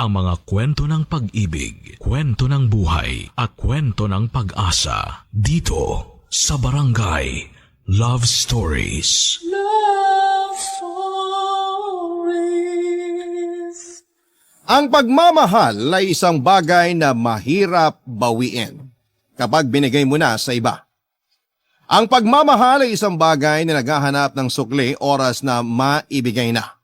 ang mga kwento ng pag-ibig, kwento ng buhay, at kwento ng pag-asa dito sa Barangay Love Stories. Love Stories. Ang pagmamahal ay isang bagay na mahirap bawiin kapag binigay mo na sa iba. Ang pagmamahal ay isang bagay na naghahanap ng sukli oras na maibigay na.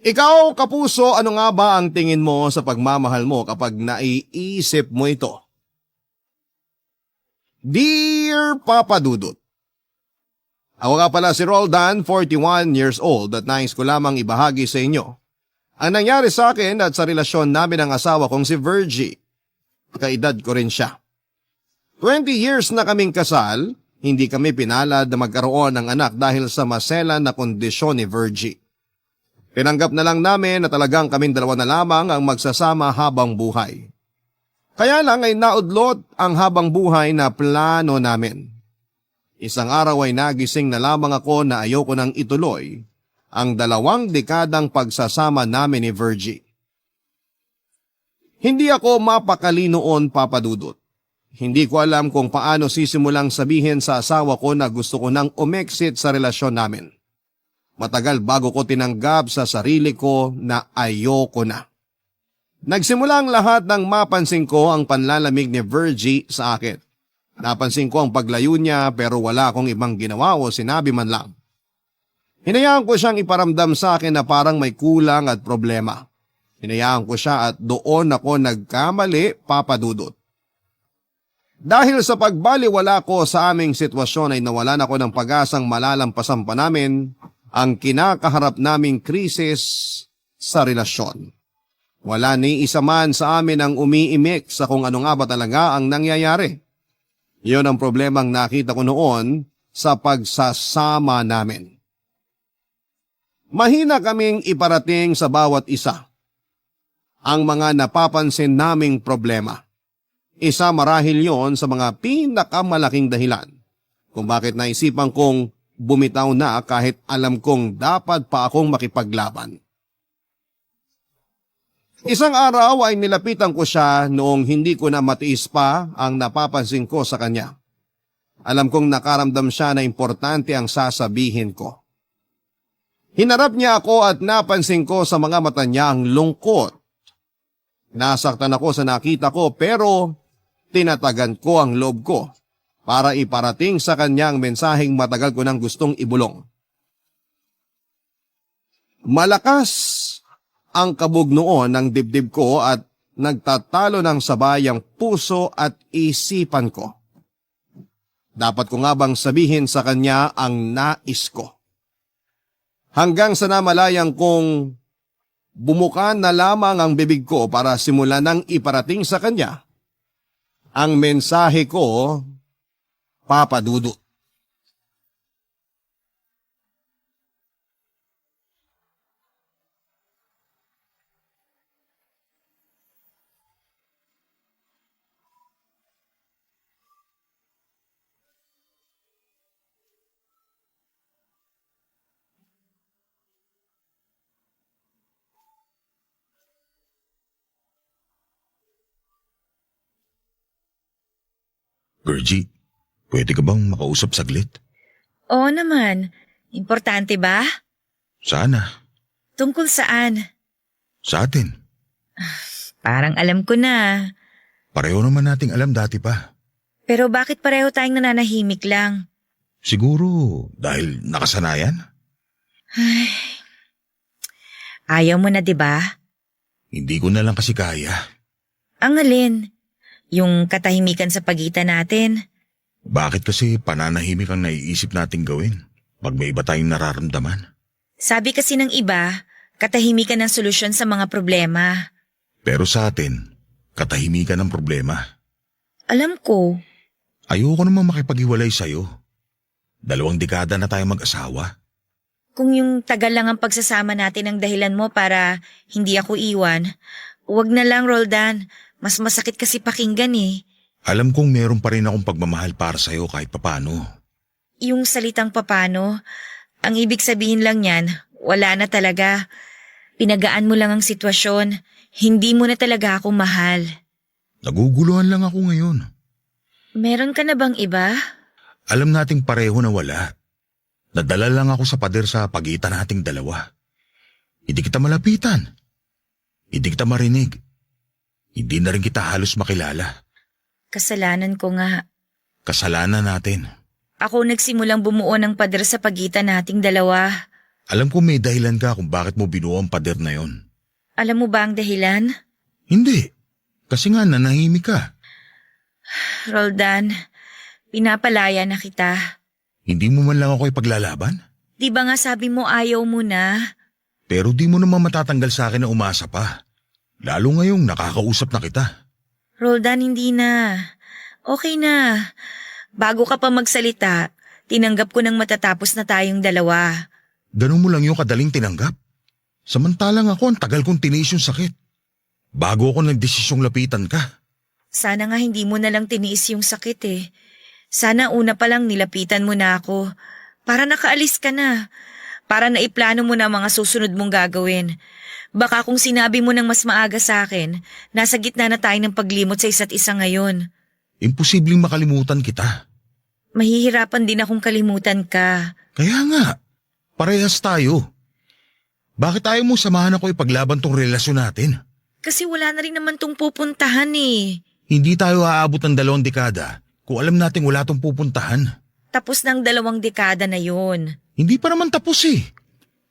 Ikaw, kapuso, ano nga ba ang tingin mo sa pagmamahal mo kapag naiisip mo ito? Dear Papa Dudut, ako nga pala si Roldan, 41 years old at nais ko lamang ibahagi sa inyo ang nangyari sa akin at sa relasyon namin ng asawa kong si Virgie. Kaedad ko rin siya. 20 years na kaming kasal, hindi kami pinalad na magkaroon ng anak dahil sa maselan na kondisyon ni Virgie. Tinanggap na lang namin na talagang kaming dalawa na lamang ang magsasama habang buhay. Kaya lang ay naudlot ang habang buhay na plano namin. Isang araw ay nagising na lamang ako na ayoko nang ituloy ang 2 dekadang pagsasama namin ni Virgie. Hindi ako mapakali noon, Papa Dudut. Hindi ko alam kung paano sisimulang sabihin sa asawa ko na gusto ko nang umexit sa relasyon namin. Matagal bago ko tinanggap sa sarili ko na ayoko na. Nagsimula ang lahat nang mapansin ko ang panlalamig ni Virgie sa akin. Napansin ko ang paglayo niya pero wala akong ibang ginawa o sinabi man lang. Hinayaan ko siyang iparamdam sa akin na parang may kulang at problema. Hinayaan ko siya at doon ako nagkamali, Papa Dudut. Dahil sa pagbaliwala ko sa aming sitwasyon ay nawalan ako ng pag-asang malalampasan pa namin ang kinakaharap naming krisis sa relasyon. Wala ni isa man sa amin ang umiimik sa kung ano nga ba talaga ang nangyayari. Iyon ang problemang nakita ko noon sa pagsasama namin. Mahina kaming iparating sa bawat isa ang mga napapansin naming problema. Isa marahil yon sa mga pinakamalaking dahilan kung bakit naisipan kong bumitaw na kahit alam kong dapat pa akong makipaglaban. Isang araw ay nilapitan ko siya noong hindi ko na matiis pa ang napapansin ko sa kanya. Alam kong nakaramdam siya na importante ang sasabihin ko. Hinarap niya ako at napansin ko sa mga mata niya ang lungkot. Nasaktan ako sa nakita ko pero tinatagan ko ang loob ko para iparating sa kanya ang mensaheng matagal ko nang gustong ibulong. Malakas ang kabog noon ng dibdib ko at nagtatalo ng sabay ang puso at isipan ko. Dapat ko nga bang sabihin sa kanya ang nais ko? Hanggang sa namalayang kong bumuka na lamang ang bibig ko para simulan ng iparating sa kanya ang mensahe ko, Papa Dudut. Virgie, pwede ka bang makausap saglit? Oo naman. Importante ba? Sana. Tungkol saan? Sa atin. Parang alam ko na. Pareho naman nating alam dati pa. Pero bakit pareho tayong nananahimik lang? Siguro dahil nakasanayan? Ayaw mo na, di ba? Hindi ko na lang kasi kaya. Ang alin? Yung katahimikan sa pagitan natin? Bakit kasi pananahimik ang naiisip nating gawin pag may iba tayong nararamdaman? Sabi kasi ng iba, katahimikan ang solusyon sa mga problema. Pero sa atin, katahimikan ang problema. Alam ko. Ayoko namang makipag-iwalay sa'yo. 2 dekada na tayo mag-asawa. Kung yung tagal lang ang pagsasama natin ang dahilan mo para hindi ako iwan, huwag na lang, Roldan. Mas masakit kasi pakinggan eh. Alam kong meron pa rin akong pagmamahal para sa'yo kahit papano. Yung salitang papano, ang ibig sabihin lang niyan, wala na talaga. Pinagaan mo lang ang sitwasyon. Hindi mo na talaga ako mahal. Naguguluhan lang ako ngayon. Meron ka na bang iba? Alam nating pareho na wala. Nadala lang ako sa pader sa pagitan nating dalawa. Hindi kita malapitan. Hindi kita marinig. Hindi na rin kita halos makilala. Kasalanan ko nga. Kasalanan natin. Ako nagsimulang bumuo ng pader sa pagitan nating dalawa. Alam ko may dahilan ka kung bakit mo binuo ang pader na yon. Alam mo ba ang dahilan? Hindi. Kasi nga nanahimik ka. Roldan, pinapalaya na kita. Hindi mo man lang ako ipaglalaban? Di ba nga sabi mo ayaw mo na? Pero di mo naman matatanggal sa akin na umasa pa. Lalo ngayong nakakausap na kita. Roldan, hindi na. Okay na. Bago ka pa magsalita, tinanggap ko nang matatapos na tayong dalawa. Ganun mo lang yung kadaling tinanggap. Samantalang ako ang tagal kong tiniis yung sakit. Bago ako nagdesisyong lapitan ka. Sana nga hindi mo na lang tiniis yung sakit eh. Sana una pa lang nilapitan mo na ako. Para nakaalis ka na. Para naiplano mo na mga susunod mong gagawin. Baka kung sinabi mo ng mas maaga sa akin, nasa gitna na tayo ng paglimot sa isa't isa ngayon. Imposibleng makalimutan kita. Mahihirapan din akong kalimutan ka. Kaya nga, parehas tayo. Bakit ayaw mo samahan ako ipaglaban tong relasyon natin? Kasi wala na rin naman tong pupuntahan eh. Hindi tayo aabot ng 2 dekada kung alam nating wala tong pupuntahan. Tapos ng 2 dekada na yon. Hindi pa naman tapos eh.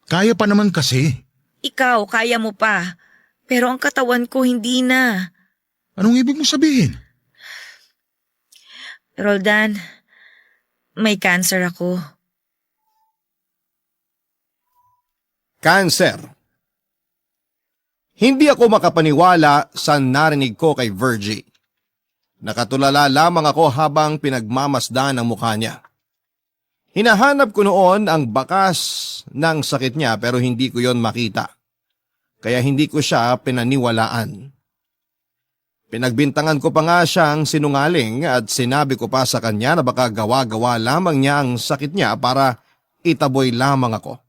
Kaya pa naman kasi. Ikaw, kaya mo pa. Pero ang katawan ko hindi na. Anong ibig mo sabihin? Roldan, may cancer ako. Cancer. Hindi ako makapaniwala sa narinig ko kay Virgie. Nakatulala lamang ako habang pinagmamasdan ang mukha niya. Hinahanap ko noon ang bakas ng sakit niya pero hindi ko yon makita. Kaya hindi ko siya pinaniwalaan. Pinagbintangan ko pa nga siyang sinungaling at sinabi ko pa sa kanya na baka gawa-gawa lamang niya ang sakit niya para itaboy lamang ako.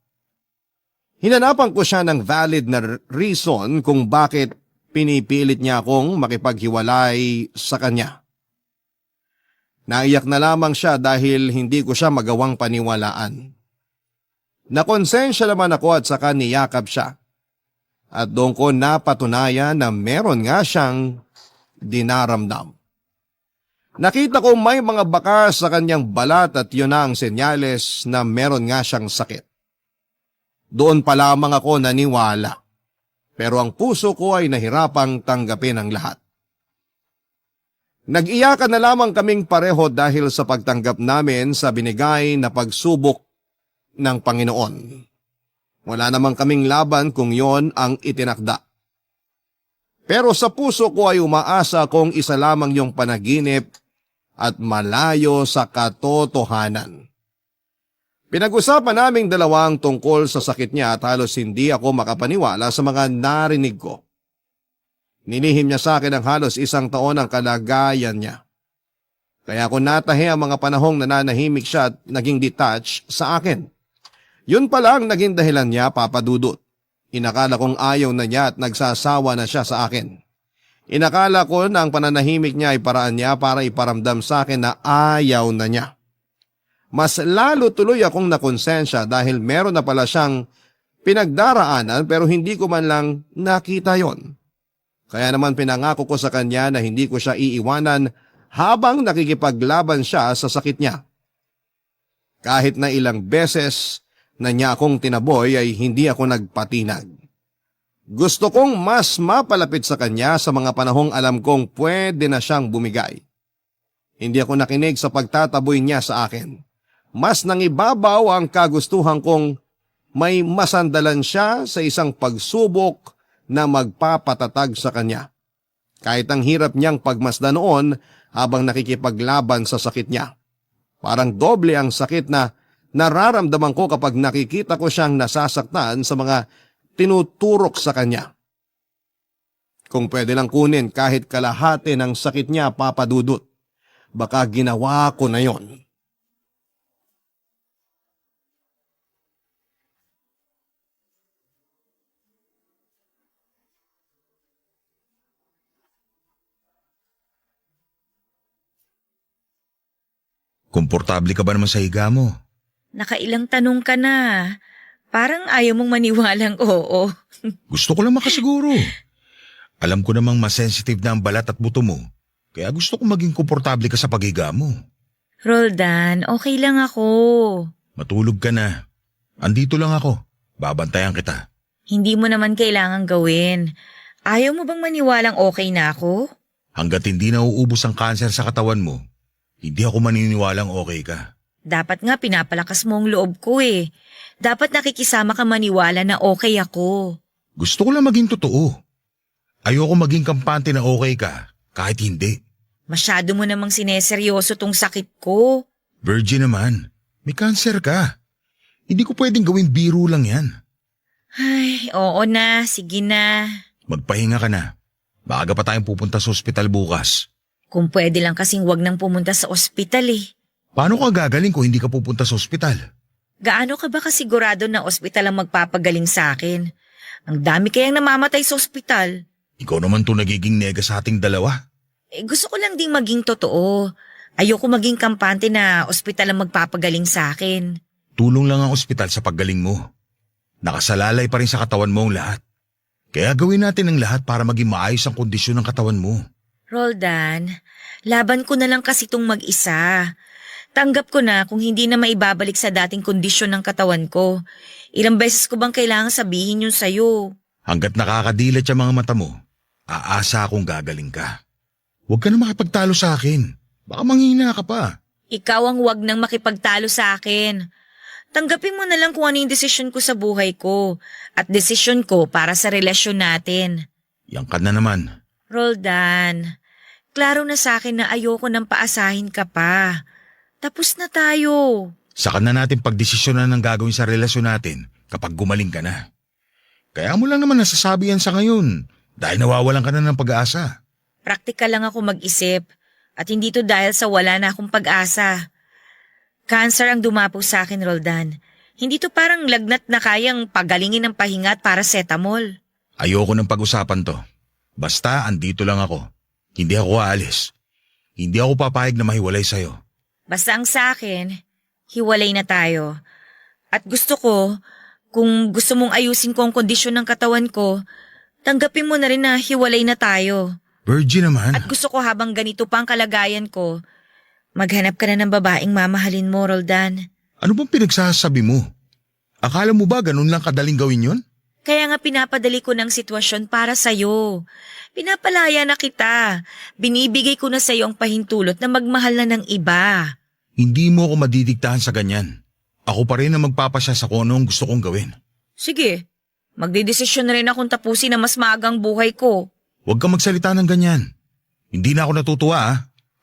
Hinanapan ko siya ng valid na reason kung bakit pinipilit niya akong makipaghiwalay sa kanya. Naiyak na lamang siya dahil hindi ko siya magawang paniwalaan. Nakonsensya naman ako at saka niyakap siya. At doon ko napatunayan na meron nga siyang dinaramdam. Nakita ko may mga bakas sa kanyang balat at yun na ang senyales na meron nga siyang sakit. Doon pa lamang ako naniwala. Pero ang puso ko ay nahirapang tanggapin ang lahat. Nag-iyakan na lamang kaming pareho dahil sa pagtanggap namin sa binigay na pagsubok ng Panginoon. Wala namang kaming laban kung yon ang itinakda. Pero sa puso ko ay umaasa kung isa lamang yung panaginip at malayo sa katotohanan. Pinag-usapan naming dalawang tungkol sa sakit niya at halos hindi ako makapaniwala sa mga narinig ko. Nilihim niya sa akin ang halos 1 taon ang kalagayan niya. Kaya ako natahi ang mga panahong nananahimik siya at naging detached sa akin. Yun pala ang naging dahilan niya, Papa Dudut. Inakala kong ayaw na niya at nagsasawa na siya sa akin. Inakala ko na ang pananahimik niya ay paraan niya para iparamdam sa akin na ayaw na niya. Mas lalo tuloy akong nakonsensya dahil meron na pala siyang pinagdaraanan pero hindi ko man lang nakita yon. Kaya naman pinangako ko sa kanya na hindi ko siya iiwanan habang nakikipaglaban siya sa sakit niya. Kahit na ilang beses na niya akong tinaboy ay hindi ako nagpatinag. Gusto kong mas mapalapit sa kanya sa mga panahong alam kong pwede na siyang bumigay. Hindi ako nakinig sa pagtataboy niya sa akin. Mas nangibabaw ang kagustuhan kong may masandalan siya sa isang pagsubok na magpapatatag sa kanya. Kahit ang hirap niyang pagmasdan noon habang nakikipaglaban sa sakit niya. Parang doble ang sakit na nararamdaman ko kapag nakikita ko siyang nasasaktan sa mga tinuturok sa kanya. Kung pwede lang kunin kahit kalahati ng sakit niya, Papa Dudut, baka ginawa ko na yon. Komportable ka ba naman sa higa mo? Nakailang tanong ka na. Parang ayaw mong maniwalang oo. Gusto ko lang makasiguro. Alam ko namang mas sensitive na ang balat at buto mo. Kaya gusto ko maging komportable ka sa paghiga mo. Roldan, okay lang ako. Matulog ka na. Andito lang ako. Babantayan kita. Hindi mo naman kailangang gawin. Ayaw mo bang maniwalang okay na ako? Hanggat hindi nauubos ang kanser sa katawan mo, hindi ako maniniwalang okay ka. Dapat nga pinapalakas mo ang loob ko eh. Dapat nakikisama ka maniwala na okay ako. Gusto ko lang maging totoo. Ayoko maging kampante na okay ka, kahit hindi. Masyado mo namang sineseryoso tong sakit ko. Virgin naman, may kanser ka. Hindi ko pwedeng gawing biro lang yan. Ay, oo na, sige na. Magpahinga ka na. Maaga pa tayong pupunta sa ospital bukas. Kung pwede lang kasing wag nang pumunta sa ospital eh. Paano ka gagaling kung hindi ka pupunta sa ospital? Gaano ka ba kasigurado na ospital ang magpapagaling sa akin? Ang dami kayang namamatay sa ospital. Ikaw naman to nagiging nega sa ating dalawa. Gusto ko lang ding maging totoo. Ayoko maging kampante na ospital ang magpapagaling sa akin. Tulong lang ang ospital sa paggaling mo. Nakasalalay pa rin sa katawan mo ang lahat. Kaya gawin natin ang lahat para maging maayos ang kondisyon ng katawan mo. Roldan, laban ko na lang kasi itong mag-isa. Tanggap ko na kung hindi na maibabalik sa dating kondisyon ng katawan ko. Ilang beses ko bang kailangan sabihin yun sa'yo? Hanggat nakakadilat sa mga mata mo, aasa akong gagaling ka. Huwag ka na makipagtalo sa akin. Baka manghina ka pa. Ikaw ang wag nang makipagtalo sa akin. Tanggapin mo na lang kung ano yung desisyon ko sa buhay ko at desisyon ko para sa relasyon natin. Yang ka na naman. Roldan, klaro na sa akin na ayoko nang paasahin ka pa. Tapos na tayo. Saka na natin pagdesisyonan ng gagawin sa relasyon natin kapag gumaling ka na. Kaya mo lang naman nasasabi yan sa ngayon dahil nawawalan ka na ng pag-asa. Praktikal lang ako mag-isip at hindi to dahil sa wala na akong pag-asa. Cancer ang dumapo sa akin, Roldan. Hindi to parang lagnat na kayang pagalingin ng pahinga at paracetamol. Ayoko ng pag-usapan to. Basta andito lang ako. Hindi ako aalis. Hindi ako papayag na mahiwalay sa'yo. Basta ang sa akin, hiwalay na tayo. At gusto ko, kung gusto mong ayusin ko ang kondisyon ng katawan ko, tanggapin mo na rin na hiwalay na tayo. Virgin naman. At gusto ko habang ganito pa ang kalagayan ko, maghanap ka na ng babaeng mamahalin mo, Roldan. Ano bang pinagsasabi mo? Akala mo ba ganun lang kadaling gawin yon? Kaya nga pinapadali ko ng sitwasyon para sa'yo. Pinapalaya na kita. Binibigay ko na sa'yo ang pahintulot na magmahal na ng iba. Hindi mo ako madidiktahan sa ganyan. Ako pa rin ang magpapasya sa kung anong gusto kong gawin. Sige, magdedesisyon na rin akong tapusin na mas maagang buhay ko. Huwag kang magsalita ng ganyan. Hindi na ako natutuwa ah.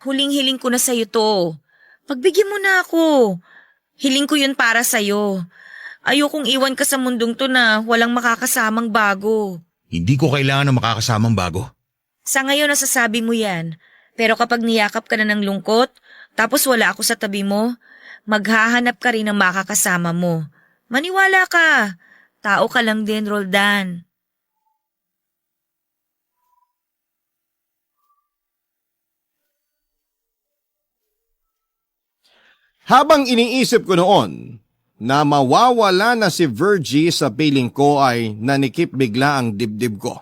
Huling-hiling ko na sa'yo to. Pagbigyan mo na ako. Hiling ko yun para sa'yo. Ayokong iwan ka sa mundong to na walang makakasamang bago. Hindi ko kailangan ng makakasamang bago. Sa ngayon nasasabi mo yan. Pero kapag niyakap ka na ng lungkot, tapos wala ako sa tabi mo, maghahanap ka rin ng makakasama mo. Maniwala ka. Tao ka lang din, Roldan. Habang iniisip ko noon na mawawala na si Virgie sa piling ko ay nanikip bigla ang dibdib ko.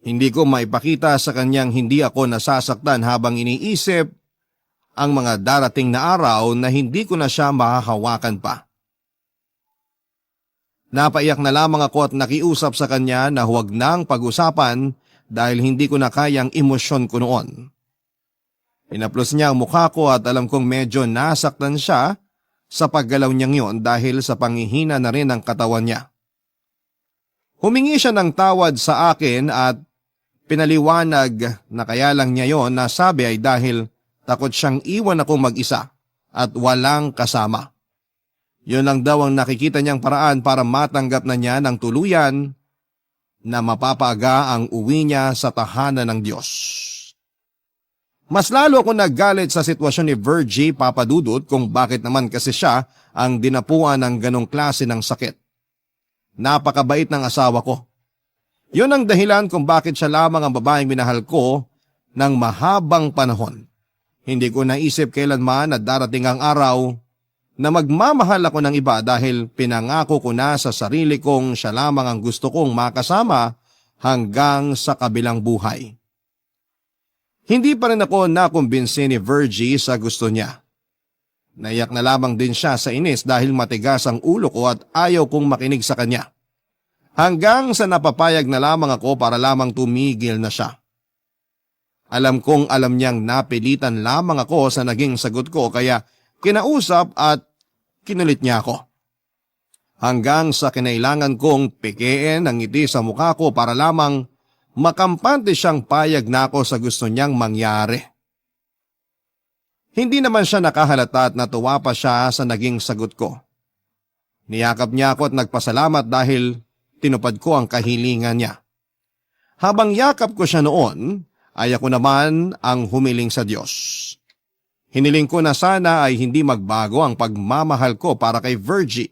Hindi ko maipakita sa kanyang hindi ako nasasaktan habang iniisip ang mga darating na araw na hindi ko na siya mahahawakan pa. Napaiyak na lamang ako at nakiusap sa kanya na huwag nang pag-usapan dahil hindi ko na kayang emosyon ko noon. Pinaplos niya ang mukha ko at alam kong medyo nasaktan siya sa paggalaw niyang yon dahil sa panghihina na rin ng katawan niya. Humingi siya ng tawad sa akin at pinaliwanag na kaya lang niya yon na sabi ay dahil takot siyang iwan ako mag-isa at walang kasama. Yun lang daw ang nakikita niyang paraan para matanggap na niya ng tuluyan na mapapaaga ang uwi niya sa tahanan ng Diyos. Mas lalo ako naggalit sa sitwasyon ni Virgie Papadudut kung bakit naman kasi siya ang dinapuan ng ganong klase ng sakit. Napakabait ng asawa ko. Yun ang dahilan kung bakit siya lamang ang babaeng minahal ko ng mahabang panahon. Hindi ko naisip kailanman na darating ang araw na magmamahal ako ng iba dahil pinangako ko na sa sarili kong siya lamang ang gusto kong makasama hanggang sa kabilang buhay. Hindi pa rin ako nakumbinsi ni Virgie sa gusto niya. Naiyak na lamang din siya sa inis dahil matigas ang ulo ko at ayaw kong makinig sa kanya. Hanggang sa napapayag na lamang ako para lamang tumigil na siya. Alam kong alam niyang napilitan lamang ako sa naging sagot ko kaya kinausap at kinulit niya ako. Hanggang sa kinailangan kong pikiin ang ngiti sa mukha ko para lamang makampante siyang payag na ako sa gusto niyang mangyari. Hindi naman siya nakahalata at natuwa pa siya sa naging sagot ko. Niyakap niya ako at nagpasalamat dahil tinupad ko ang kahilingan niya. Habang yakap ko siya noon, ay ako naman ang humiling sa Diyos. Hiniling ko na sana ay hindi magbago ang pagmamahal ko para kay Virgie,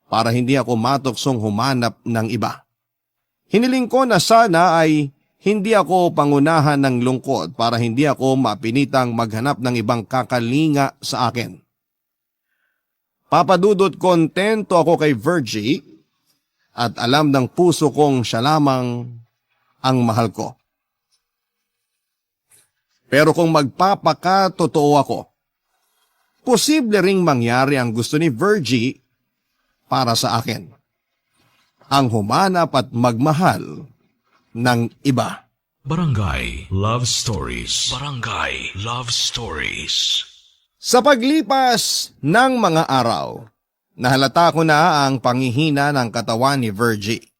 para hindi ako matuksong humanap ng iba. Hiniling ko na sana ay hindi ako pangunahan ng lungkot para hindi ako mapinitang maghanap ng ibang kakalinga sa akin. Papadudot kontento ako kay Virgie at alam ng puso kong siya lamang ang mahal ko. Pero kung magpapakatotoo ako, posible ring mangyari ang gusto ni Virgie para sa akin. Ang humanap at magmahal ng iba. Barangay Love Stories. Barangay Love Stories. Sa paglipas ng mga araw, nahalata ko na ang panghihina ng katawan ni Virgie.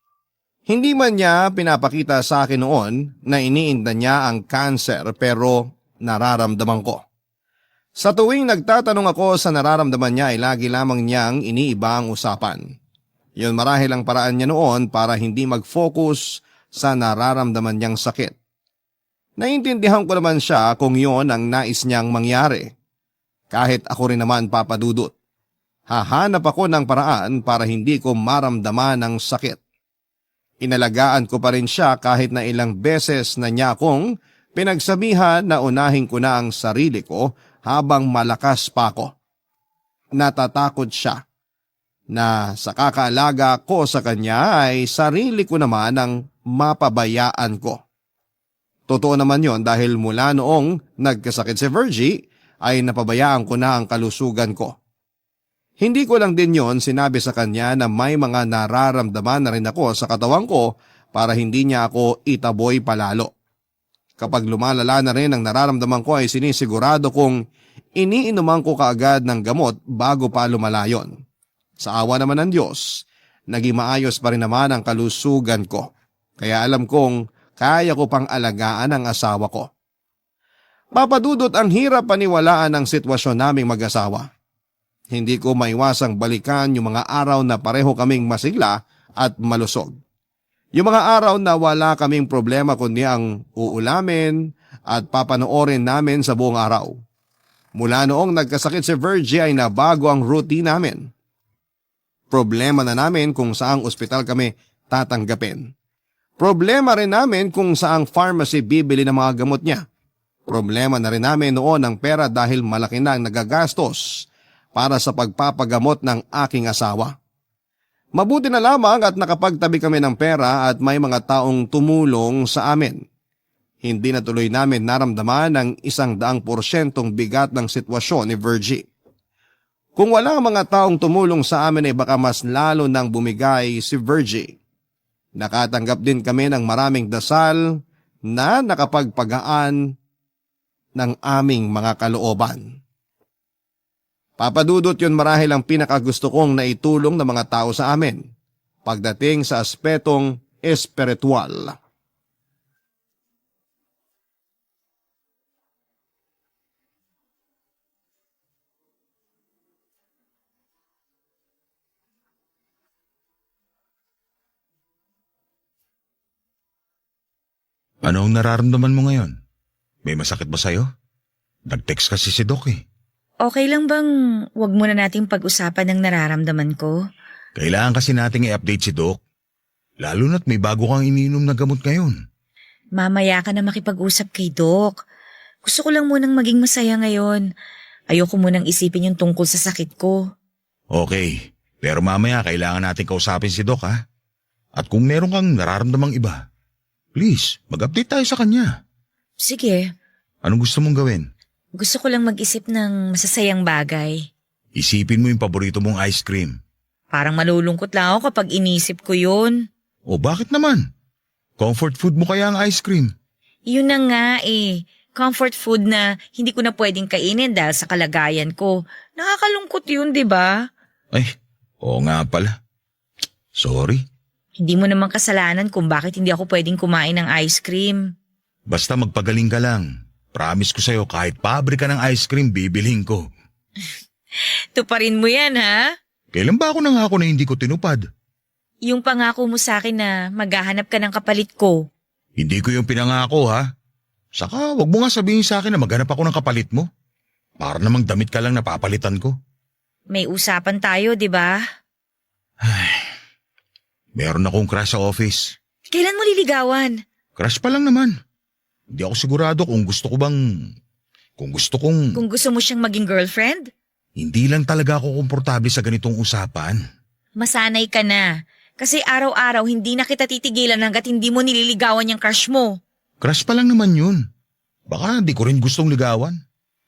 Hindi man niya pinapakita sa akin noon na iniinda niya ang cancer pero nararamdaman ko. Sa tuwing nagtatanong ako sa nararamdaman niya ay lagi lamang niyang iniiba ang usapan. Yun marahil ang paraan niya noon para hindi mag-focus sa nararamdaman niyang sakit. Naintindihan ko naman siya kung yun ang nais niyang mangyari. Kahit ako rin naman papadudot. Hahanap ako ng paraan para hindi ko maramdaman ang sakit. Inalagaan ko pa rin siya kahit na ilang beses na niya akong pinagsabihan na unahin ko na ang sarili ko habang malakas pa ako. Natatakot siya na sa kakaalaga ko sa kanya ay sarili ko naman ang mapabayaan ko. Totoo naman yon dahil mula noong nagkasakit si Virgie ay napabayaan ko na ang kalusugan ko. Hindi ko lang din yon sinabi sa kanya na may mga nararamdaman na rin ako sa katawan ko para hindi niya ako itaboy palalo. Kapag lumalala na rin ang nararamdaman ko ay sinisigurado kong iniinuman ko kaagad ng gamot bago pa lumalayon. Sa awa naman ng Diyos, naging maayos pa rin naman ang kalusugan ko. Kaya alam kong kaya ko pang alagaan ang asawa ko. Papadudot ang hirap paniwalaan ng sitwasyon naming mag-asawa. Hindi ko maiwasang balikan yung mga araw na pareho kaming masigla at malusog. Yung mga araw na wala kaming problema kundi ang uulamin at papanoorin namin sa buong araw. Mula noong nagkasakit si Virgie ay nabago ang routine namin. Problema na namin kung saang ospital kami tatanggapin. Problema rin namin kung saang pharmacy bibili ng mga gamot niya. Problema na rin namin noon ang pera dahil malaki na ang nagagastos para sa pagpapagamot ng aking asawa. Mabuti na lamang at nakapagtabi kami ng pera at may mga taong tumulong sa amin. Hindi na tuloy namin naramdaman ang 100% bigat ng sitwasyon ni Virgie. Kung wala ang mga taong tumulong sa amin ay baka mas lalo nang bumigay si Virgie. Nakatanggap din kami ng maraming dasal na nakapagpagaan ng aming mga kalooban. Papadudot yun marahil ang pinakagusto kong naitulong ng mga tao sa amin pagdating sa aspetong espiritual. Ano ang nararamdaman mo ngayon? May masakit ba sa'yo? Nag-text kasi si Doc eh. Okay lang bang wag muna nating pag-usapan ng nararamdaman ko? Kailangan kasi nating i-update si Doc. Lalo na't may bago kang iniinom na gamot ngayon. Mamaya ka na makipag-usap kay Doc. Gusto ko lang munang maging masaya ngayon. Ayoko munang isipin yung tungkol sa sakit ko. Okay, pero mamaya kailangan natin kausapin si Doc ha. At kung meron kang nararamdamang iba, please, mag-update tayo sa kanya. Sige, Anong gusto mong gawin? gusto ko lang mag-isip ng masasayang bagay. Isipin mo yung paborito mong ice cream. Parang malulungkot lang ako kapag inisip ko yun. O bakit naman? Comfort food mo kaya ang ice cream? Yun na nga eh. Comfort food na hindi ko na pwedeng kainin dahil sa kalagayan ko. Nakakalungkot yun, di ba? Ay, oo nga pala. Sorry. Hindi mo naman kasalanan kung bakit hindi ako pwedeng kumain ng ice cream. Basta magpagaling ka lang. Promise ko sa'yo kahit pabrika ng ice cream bibilhin ko. Tuparin mo yan, ha? Kailan ba ako nangako na hindi ko tinupad? Yung pangako mo sa akin na maghahanap ka ng kapalit ko. Hindi ko yung pinangako ha. Saka wag mo nga sabihin sa akin na maghanap ako ng kapalit mo. Para namang damit ka lang napapalitan ko. May usapan tayo, di ba? Meron akong crush sa office. Kailan mo liligawan? Crush pa lang naman. Hindi ako sigurado kung gusto ko bang... Kung gusto kong... Kung gusto mo siyang maging girlfriend? Hindi lang talaga ako komportable sa ganitong usapan. Masanay ka na. Kasi araw-araw hindi na kita titigilan hanggat hindi mo nililigawan yung crush mo. Crush pa lang naman yun. Baka di ko rin gustong ligawan.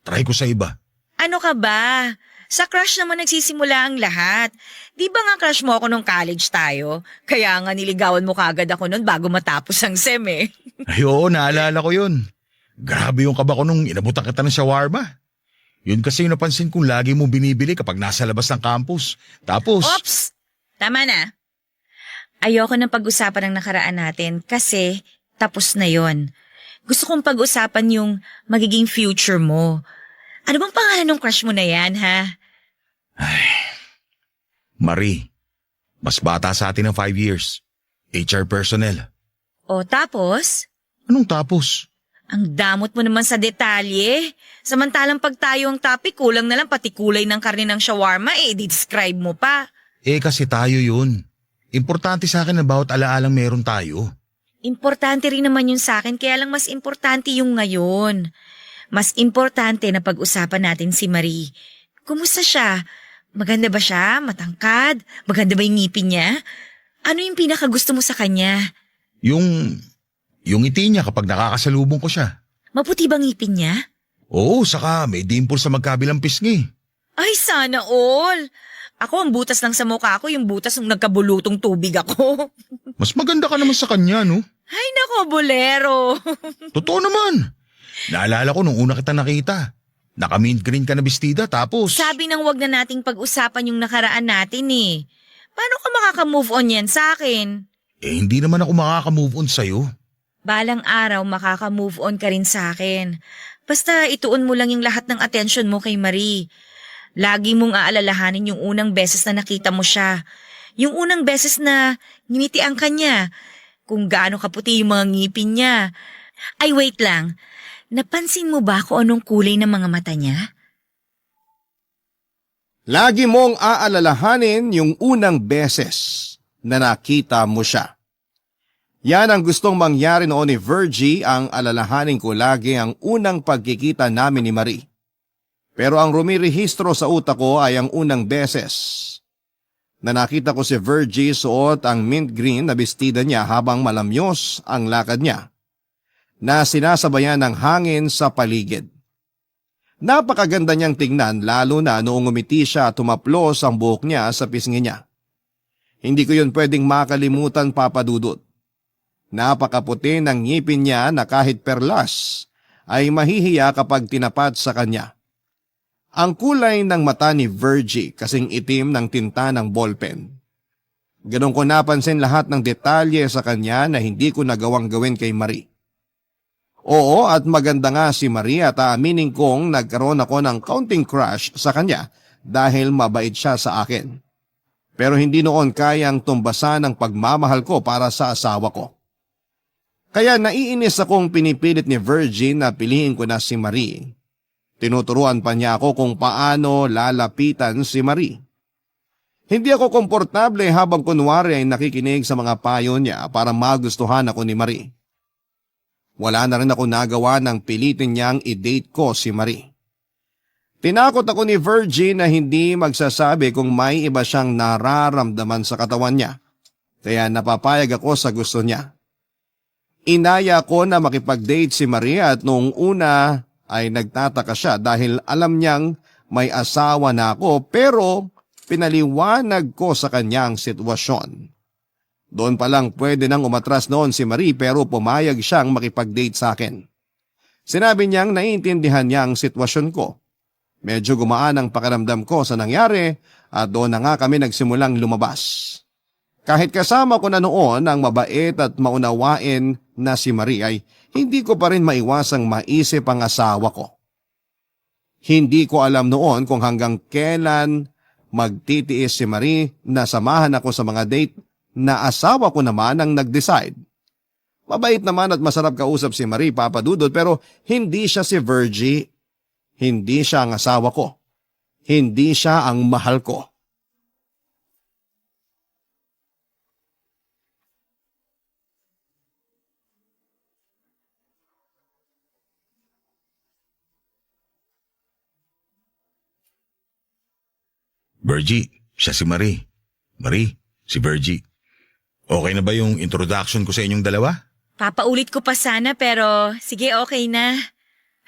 Try ko sa iba. Ano ka ba? Sa crush naman nagsisimula ang lahat. Di ba nga crush mo ako nung college tayo? Kaya nga niligawan mo kagad ako nun bago matapos ang SEM eh. Ay oo, naalala ko yun. Grabe yung kaba ko nung inabutan kita ng shawarma. Yun kasi yung napansin kong lagi mo binibili kapag nasa labas ng campus. Tapos... Oops! Tama na. Ayoko nang pag-usapan ng nakaraan natin kasi tapos na yon. Gusto kong pag-usapan yung magiging future mo. Ano bang pangalan ng crush mo na yan, ha? Marie, mas bata sa atin ng 5 years. HR personnel. O tapos? Anong tapos? Ang damot mo naman sa detalye. Samantalang pag tayo ang topic, kulang na lang pati kulay ng karne ng shawarma describe mo pa. Kasi tayo yun. Importante sa akin na bawat alaalang meron tayo. Importante rin naman yun sa akin, kaya lang mas importante yung ngayon. Mas importante na pag-usapan natin si Marie. Kumusta siya? Maganda ba siya? Matangkad? Maganda ba yung ngipin niya? Ano yung pinakagusto mo sa kanya? Yung ngiti niya kapag nakakasalubong ko siya. Maputi bang ngipin niya? Oo, saka may dimple sa magkabilang pisngi. Ay, sana all! Ako ang butas lang sa mukha ko, yung butas ng nagkabulutong tubig ako. Mas maganda ka naman sa kanya, no? Ay nako, bolero! Totoo naman. Naalala ko nung una kita nakita. Naka-mint green ka na bestida tapos... Sabi nang wag na nating pag-usapan yung nakaraan natin eh. Paano ka makaka-move on yan sa akin? hindi naman ako makaka-move on sa'yo. Balang araw makaka-move on ka rin sa akin. Basta ituon mo lang yung lahat ng atensyon mo kay Marie. Lagi mong aalalahanin yung unang beses na nakita mo siya. Yung unang beses na ngimitian ka niya. Kung gaano kaputi yung mga ngipin niya. Ay wait lang, napansin mo ba kung anong kulay ng mga mata niya? Lagi mong aalalahanin yung unang beses na nakita mo siya. Yan ang gustong mangyari noon ni Virgie, ang alalahanin ko lagi ang unang pagkikita namin ni Marie. Pero ang rumirehistro sa utak ko ay ang unang beses na nakita ko si Virgie suot ang mint green na bestida niya habang malamyos ang lakad niya, na sinasabayan ng hangin sa paligid. Napakaganda niyang tingnan lalo na noong umiti siya at tumaplos ang buhok niya sa pisngi niya. Hindi ko yun pwedeng makalimutan, Papa Dudut. Napakaputi ng ngipin niya na kahit perlas ay mahihiya kapag tinapat sa kanya. Ang kulay ng mata ni Virgie kasing itim ng tinta ng ballpen. Ganun ko napansin lahat ng detalye sa kanya na hindi ko nagawang gawin kay Marie. Oo, at maganda nga si Marie at aaminin kong nagkaroon ako ng counting crush sa kanya dahil mabait siya sa akin. Pero hindi noon kayang tumbasan ang pagmamahal ko para sa asawa ko. Kaya naiinis akong pinipilit ni Virgie na piliin ko na si Marie. Tinuturuan pa niya ako kung paano lalapitan si Marie. Hindi ako komportable habang kunwari ay nakikinig sa mga payo niya para magustuhan ako ni Marie. Wala na rin ako nagawa nang pilitin niyang i-date ko si Marie. Tinakot ako ni Virgie na hindi magsasabi kung may iba siyang nararamdaman sa katawan niya. Kaya napapayag ako sa gusto niya. Inaya ko na makipag-date si Marie at noong una ay nagtataka siya dahil alam niyang may asawa na ako pero pinaliwanag ko sa kanyang sitwasyon. Doon pa lang pwede nang umatras noon si Marie pero pumayag siyang makipag-date sa akin. Sinabi niyang naiintindihan niya ang sitwasyon ko. Medyo gumaan ang pakiramdam ko sa nangyari at doon na nga kami nagsimulang lumabas. Kahit kasama ko na noon ang mabait at maunawain na si Marie ay hindi ko pa rin maiwasang maisip ang asawa ko. Hindi ko alam noon kung hanggang kailan magtitiis si Marie na samahan ako sa mga date na asawa ko naman ang nag-decide. Mabait naman at masarap kausap si Marie, Papa Dudut, pero hindi siya si Virgie. Hindi siya ang asawa ko. Hindi siya ang mahal ko. Virgie, siya si Marie. Marie, si Virgie. Okay na ba yung introduction ko sa inyong dalawa? Papaulit ko pa sana pero sige okay na.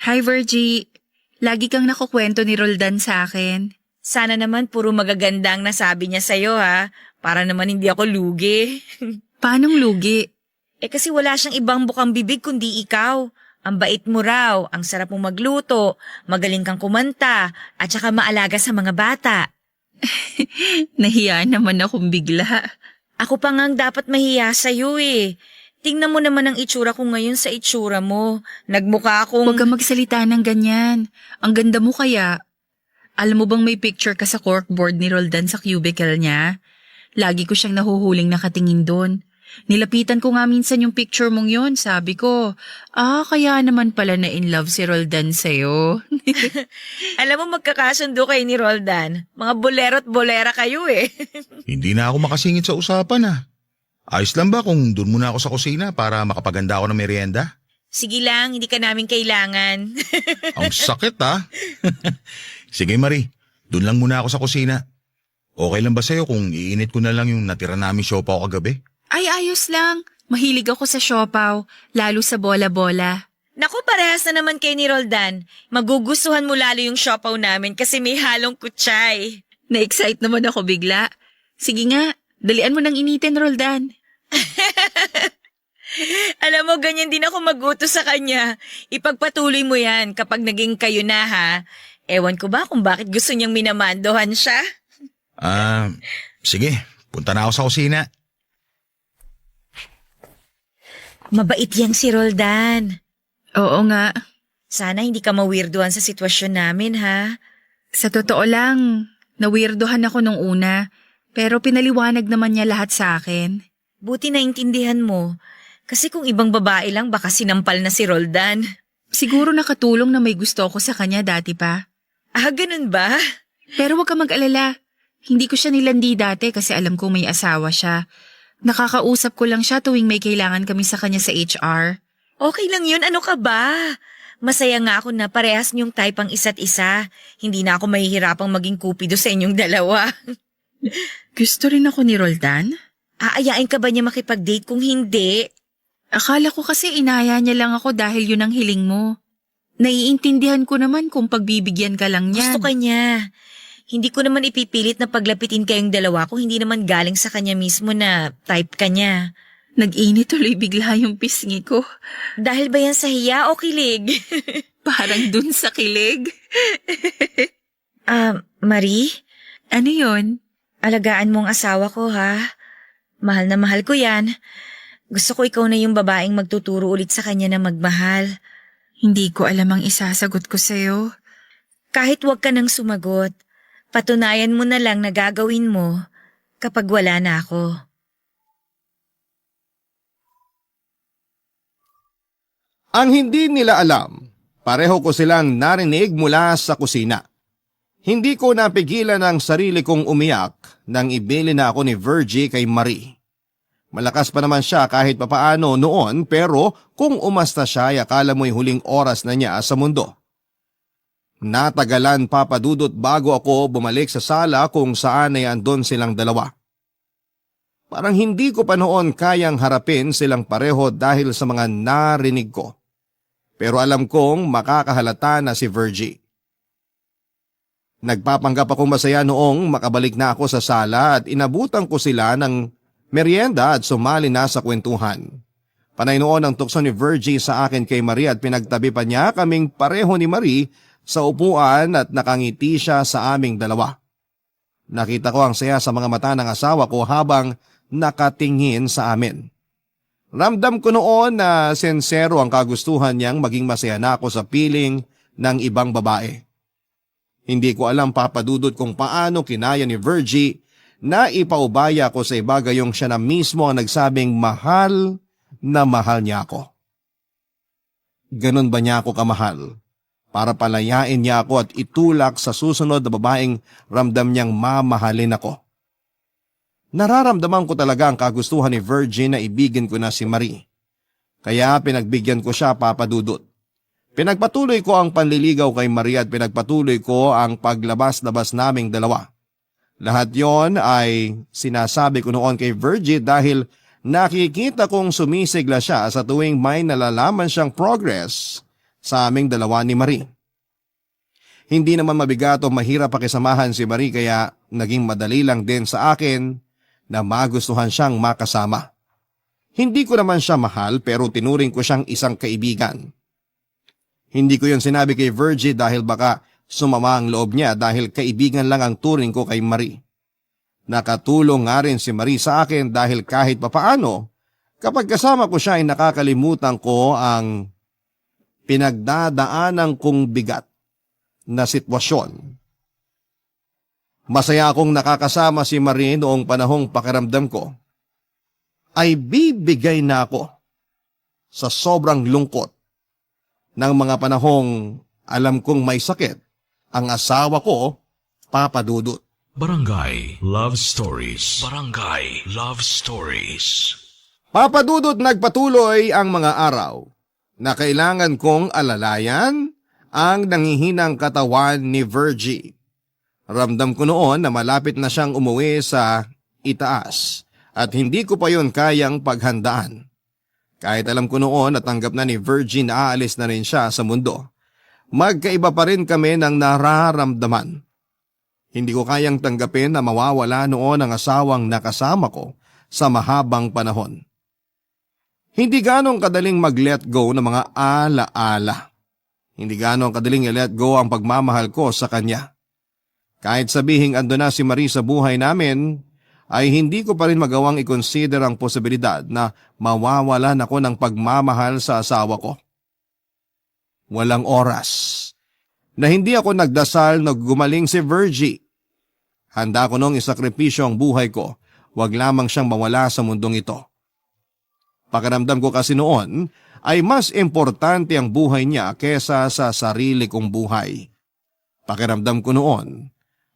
Hi Virgie, lagi kang nakukwento ni Roldan sa akin. Sana naman puro magaganda ang nasabi niya sa'yo ha, para naman hindi ako lugi. Paanong lugi? Kasi wala siyang ibang bukang bibig kundi ikaw. Ang bait mo raw, ang sarap mong magluto, magaling kang kumanta, at saka maalaga sa mga bata. Nahiya naman akong bigla. Ako pa nga ang dapat mahiya sa'yo eh. Tingnan mo naman ang itsura ko ngayon sa itsura mo. Nagmukha akong... Huwag kang magsalita ng ganyan. Ang ganda mo kaya. Alam mo bang may picture ka sa corkboard ni Roldan sa cubicle niya? Lagi ko siyang nahuhuling nakatingin doon. Nilapitan ko nga minsan yung picture mong yun. Sabi ko, kaya naman pala na in love si Roldan sa'yo. Alam mo magkakasundo kayo ni Roldan. Mga bolero't bolera kayo eh. Hindi na ako makasingit sa usapan Ayos lang ba kung doon muna ako sa kusina para makapaganda ako ng merienda? Sige lang, hindi ka namin kailangan. Ang sakit Sige Marie, doon lang muna ako sa kusina. Okay lang ba sa'yo kung iinit ko na lang yung natira namin siopaw kagabi? Ay, ayos lang. Mahilig ako sa siopaw, lalo sa bola-bola. Naku, parehas na naman kay ni Roldan. Magugustuhan mo lalo yung siopaw namin kasi may halong kutsay. Na-excite naman ako bigla. Sige nga, dalian mo nang initin, Roldan. Alam mo, ganyan din ako mag-utos sa kanya. Ipagpatuloy mo yan kapag naging kayo na ha. Ewan ko ba kung bakit gusto niyang minamandohan siya? Sige, punta na ako sa kusina. Mabait yang si Roldan. Oo nga. Sana hindi ka mawirduhan sa sitwasyon namin ha. Sa totoo lang, nawirdohan ako nung una, pero pinaliwanag naman niya lahat sa akin. Buti naintindihan mo. Kasi kung ibang babae lang baka sinampal na si Roldan. Siguro nakatulong na may gusto ko sa kanya dati pa. Ganun ba? Pero wag ka mag-alala. Hindi ko siya nilandi dati kasi alam kong may asawa siya. Nakakausap ko lang siya tuwing may kailangan kami sa kanya sa HR. Okay lang yun, ano ka ba? Masaya nga ako na parehas niyong type ang isa't isa. Hindi na ako mahihirapang maging kupido sa inyong dalawa. Gusto rin ako ni Roldan? Aayain ka ba niya makipag-date kung hindi? Akala ko kasi inaya niya lang ako dahil yun ang hiling mo. Naiintindihan ko naman kung pagbibigyan ka lang niyan. Gusto ka niya. Hindi ko naman ipipilit na paglapitin kayong dalawa kung hindi naman galing sa kanya mismo na type ka niya. Nag-init tuloy bigla yung pisngi ko. Dahil ba yan sa hiya o kilig? Parang dun sa kilig. Marie? Ano yun? Alagaan mo ang asawa ko ha. Mahal na mahal ko yan. Gusto ko ikaw na yung babaeng magtuturo ulit sa kanya na magmahal. Hindi ko alam ang isasagot ko sa'yo. Kahit wag ka nang sumagot, patunayan mo na lang na gagawin mo kapag wala na ako. Ang hindi nila alam, pareho ko silang narinig mula sa kusina. Hindi ko napigilan ang sarili kong umiyak nang ibili na ako ni Virgie kay Marie. Malakas pa naman siya kahit papaano noon pero kung umasta siya ay akala mo'y huling oras na niya sa mundo. Natagalan Papa Dudut bago ako bumalik sa sala kung saan ay andon silang dalawa. Parang hindi ko pa noon kayang harapin silang pareho dahil sa mga narinig ko. Pero alam kong makakahalata na si Virgie. Nagpapanggap akong masaya noong makabalik na ako sa sala at inabutan ko sila ng merienda at sumali na sa kwentuhan. Panay noon ang tukso ni Virgie sa akin kay Marie at pinagtabi pa niya kaming pareho ni Marie sa upuan at nakangiti siya sa aming dalawa. Nakita ko ang saya sa mga mata ng asawa ko habang nakatingin sa amin. Ramdam ko noon na sensero ang kagustuhan niyang maging masaya na ako sa piling ng ibang babae. Hindi ko alam Papa Dudut kung paano kinaya ni Virgie na ipaubaya ko sa iba gayong siya na mismo ang nagsabing mahal na mahal niya ako. Ganon ba niya ako kamahal? Para palayain niya ako at itulak sa susunod na babaeng ramdam niyang mamahalin ako. Nararamdaman ko talaga ang kagustuhan ni Virgie na ibigin ko na si Marie. Kaya pinagbigyan ko siya Papa Dudut. Pinagpatuloy ko ang panliligaw kay Marie at pinagpatuloy ko ang paglabas-labas naming dalawa. Lahat yon ay sinasabi ko noon kay Virgie dahil nakikita kong sumisigla siya sa tuwing may nalalaman siyang progress sa aming dalawa ni Marie. Hindi naman mabigat o mahirap pakisamahan si Marie kaya naging madali lang din sa akin na magustuhan siyang makasama. Hindi ko naman siya mahal pero tinuring ko siyang isang kaibigan. Hindi ko yon sinabi kay Virgie dahil baka sumama ang loob niya dahil kaibigan lang ang turing ko kay Marie. Nakatulong nga rin si Marie sa akin dahil kahit papaano, kapag kasama ko siya ay nakakalimutan ko ang pinagdadaanan kong bigat na sitwasyon. Masaya akong nakakasama si Marie noong panahong pakiramdam ko ay bibigay na ako sa sobrang lungkot ng mga panahong alam kong may sakit ang asawa ko, Papa Dudut. Barangay Love Stories. Barangay Love Stories. Papa Dudut, nagpatuloy ang mga araw na kailangan kong alalayan ang nangihinang katawan ni Virgie. Ramdam ko noon na malapit na siyang umuwi sa itaas at hindi ko pa yon kayang paghandaan. Kahit alam ko noon at tanggap na ni Virgie na aalis na rin siya sa mundo, magkaiba pa rin kami ng nararamdaman. Hindi ko kayang tanggapin na mawawala noon ang asawang nakasama ko sa mahabang panahon. Hindi ganong kadaling mag-let go ng mga ala-ala. Hindi ganong kadaling i-let go ang pagmamahal ko sa kanya. Kahit sabihing ando na si Marie sa buhay namin, ay hindi ko pa rin magawang i-consider ang posibilidad na mawawalan ako ng pagmamahal sa asawa ko. Walang oras na hindi ako nagdasal na gumaling si Virgie. Handa ko nung isakripisyo ang buhay ko, wag lamang siyang mawala sa mundong ito. Pakiramdam ko kasi noon ay mas importante ang buhay niya kesa sa sarili kong buhay. Pakiramdam ko noon